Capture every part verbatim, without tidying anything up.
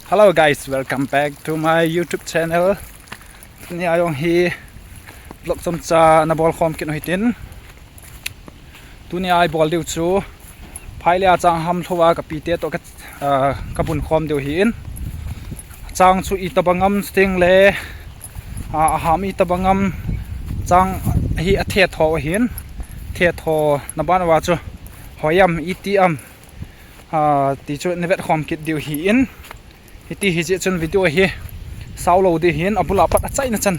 Hello guys, welcome back to my YouTube channel. Tunia jong hi vlog chomcha nabol khom kit u hitin. Tunia ibol diu chu phailei a chang ham lhou a kapite toh ka, ah, kabun khom diu ahin. Chang chu itobang ham sting le, ah, aham itobang ham chang hi athe tho ahin. The tho na ban uva chu hoi am iti am, ah, ti chu navet khom kit diu ahin. Hiti hi jeh chun video hi sao lou ding ahin, abul a pat achaina chan,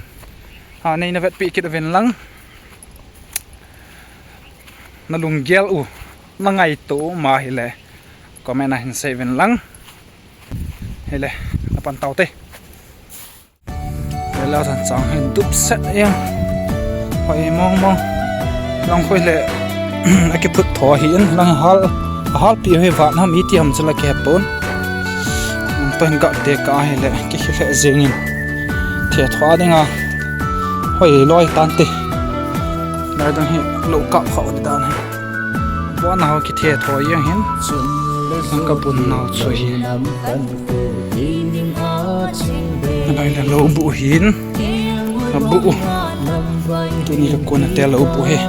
ah, nei navetpi kit uvin lang. Nalunggel u, nangaito u ma hile comment a hin sei uvin lang. Hile, napan taute. Hile, chang hin dup set em. Hoi mong mong. Lang khoi le, akiphut tho ahin, lang hal, halpi hi vat ham iti ham chu la kihepon. Toh hin gah te ka hile, kikhel lheh jengin. The tho dinga hoi loi tante. Lai dang hi lou kap khah u dan hi. Bon a ho kithe tho jeng hin. Kabun nau chu hi. Lai la lou buh hin. Abuh u. Tuni kakon a te lou buh hi.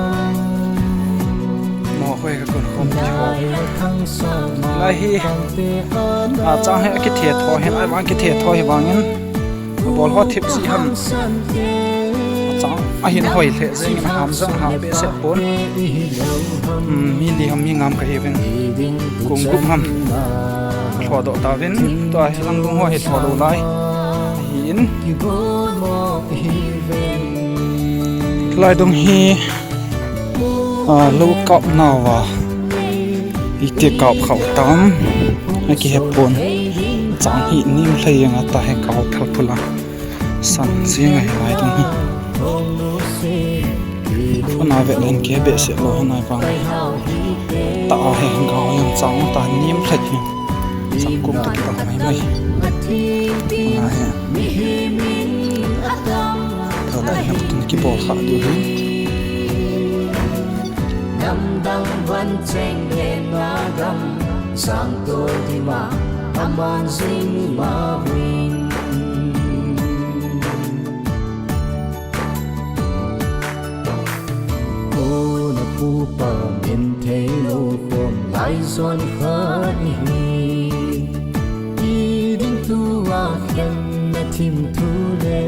Mo hoi kakon khom kiho. Lai hi. A chang hi akithe tho hin, ahivang kithe tho hivangin. Bol ho thip si ham. Achang ahin hoi lheh jeng, aham jong ham behseh pon. Hmm, mi li ham mi ngam kahiuvin. Kong gup ham. Lhodoh tauvin. Tua hi lang dung ho hi lhodoh lai. Ahin. Lai dung hi. Ah, lou kap nauva. Iti kap khah u tam. Akihepon. Chang hi nim lhei jeng a ta hi kap phal phul a. San jeng ahi lai dung hi. Ana vet len ke behseh lou hana vang. Ta a hi gao jeng chang ta nim lhei hi. Chang kum ta kibang mai mai. Ana hi. Thalai na tun kibol khah diu hi. Namdang van cheng le na gam sang to di ma aman jing ma wing. Kona pupa min thei lou khom lai jon khat hi. Iding tua khen na thim thu le.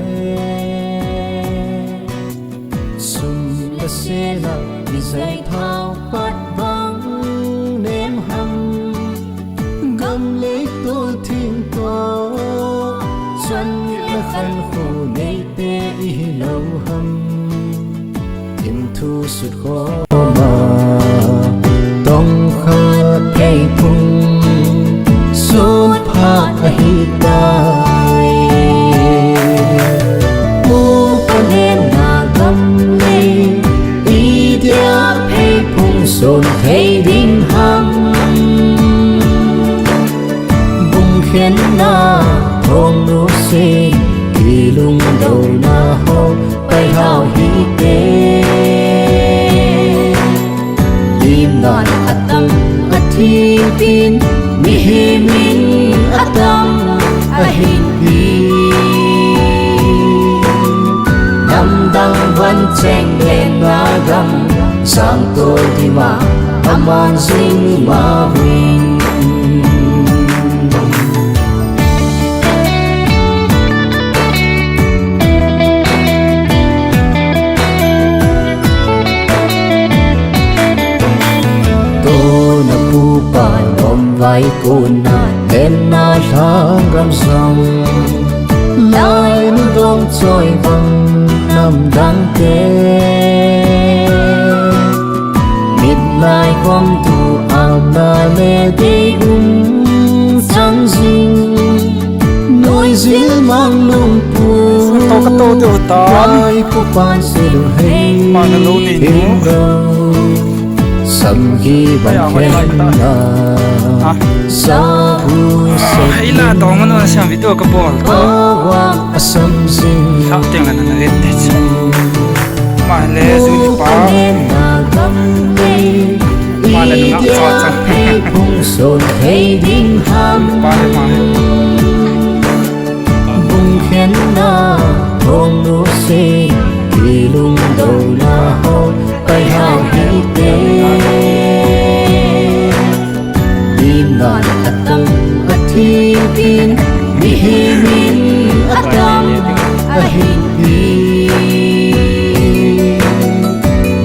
Sum le sela ijai thao pat bang nem ham. Gam le tol thing to. Chan le khan khu nei te ihi lou ham. Thim thu sut khom a. Tong khat phei phung. Sut phat ahi tai. Mu panen na gam le. Idia phei phung son thei ding ham. Bung khen na thong nu se. Kilung do na ho. Pai hao hi te. Lim nan atam athi pin, mihem in atam ahin pi. Namdang van cheng le na gam, sang to di ma, aman jing ma win. Tuna pupa lom vai kuna, tenna lhang gam song. Lai nu dong choi vang namdang te. Mit lai khom tu amna le dei um chang jing. Noi jil mang lung pu. Sa to ka to deu ta. Lai pu pan se lu hei. Pa na lo nei nu. Ding lo. Sam hi ban khen na. Ha? Sa hu sa. Hei la tong mano na siam video ka bol. Awa asam jing. Sa teng ana na vet te. Ma le su ni pa. Ma le nga cha cha. Hei phung son hei ding ham. Pa le ma. Ahin pi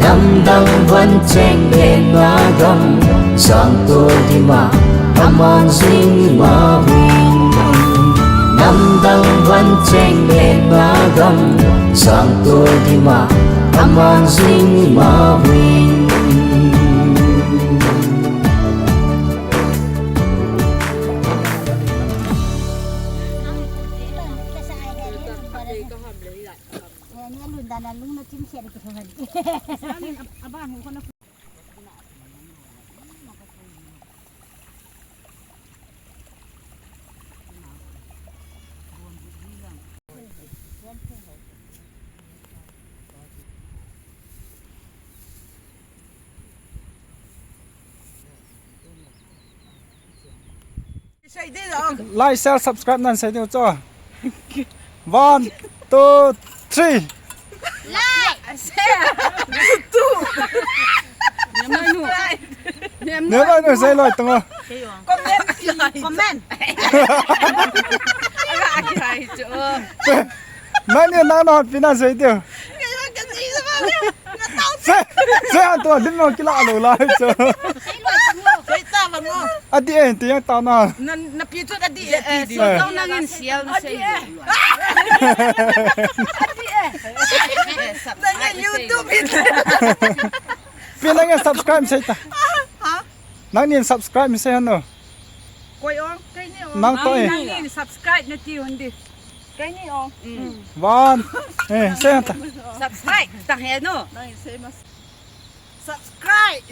namdang van cheng le na gam sang to dima aman jing ma wing. Namdang van cheng le na gam sang to dima aman jing ma wing. Like, share, subscribe nan sei diu cho. One, two, three. Like, share. Subscribe. Ne mai nu sei loi tong o. Comment. Comment. Nani nang na pi na sei diu. Sei, sei han to lim mo kila lo lai cho. Adi e, ti yang ta na. Na, na pi chu adi e, eh, so tau nangin sial na sei. Adi e. Nangin YouTube in. Pi nangin subscribe sei ta. Ha? Nangin subscribe sei han no. Koi o, kei ni o. Nang to e. Nangin subscribe na ti hon di. Kei ni o. One. Eh, sei han ta. Subscribe ta he no. Nangin sei mas. Subscribe.